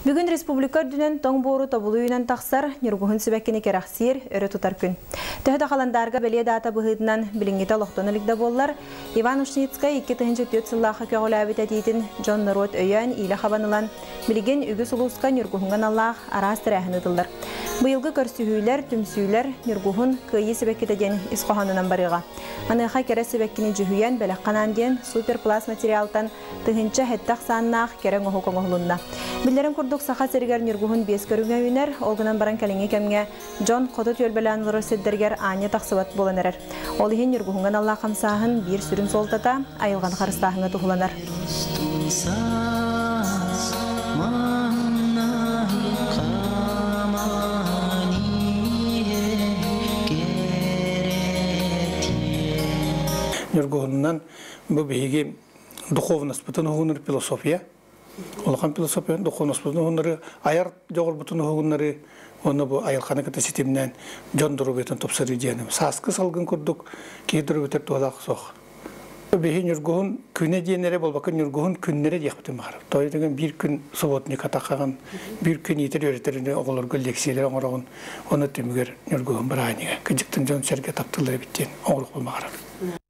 Бүгүн республика үрдүнэн тоҥ буору тобулу үүнэн тахсар ньургуһун сибэккини кэрэхсиир, өрө тутар күн. Төһө да халандаарга бэлиэ даата быһыытынан билиҥҥитэ олохтоно илик да буоллар, Иван Ушницкай 2004 сыллаахха көҕүлээбит этиитин дьон-норуот өйөөн иилэ хабан ылан, билигин үгүс улууска ньургуһуҥҥа аналлаах араас тэрээһин ыытыллар. Быйылгы көрсүһүүлэр, түмсүүлэр Ньургуһун кыайыы сибэккитэ диэн ис хоһоонунан барыаҕа. Маныаха кэрэ сибэккини дьүһүйэн бэлэххэ анаан диэн суперпласт материалтан 1007 ахсааннаах кэрэ оҥоһук оҥоһулунна. Биллэрин курдук, Саха сиригэр ньургуһун биэс көрүҥэ үүнэр, ол гынан баран кэлиҥҥи кэмҥэ дьон хоту түөлбэлээн олорор сирдэригэр аанньа тахсыбат буолан эрэр. Ол иһин ньургуһуҥҥа аналлаах хамсааһын биир сүрүн суолтата айылҕаны харыстааһыҥҥа туһуланар. Ньургуһунунан бу биһиги духовностьпытын уһугуннар философия, улахан философия духовностьпытын уһуннары, айар дьоҕурбутун уһугуннары, уонна бу айылҕаны кытта ситимнээн дьон доруобуйатын тупсарыы диэним. Сааскы салгын курдук киһи доруобуйатыгар туһалаах суох. Биһи Ньургуһун күнэ диэн эрэ буолбакка Ньургуһун күннэрэ диэхпитин баҕарабыт. Тоҕо биир күн субботник атахаҕын, биир күн иитэр үөрэтэр оҕолорго лекциялар оҥороҕун, оны түмүгэр Ньургуһун бырааһынньыга. Кыдьыктын дьон сэргэ таптыыллар эбит диэн оҥоруохпун баҕарабын.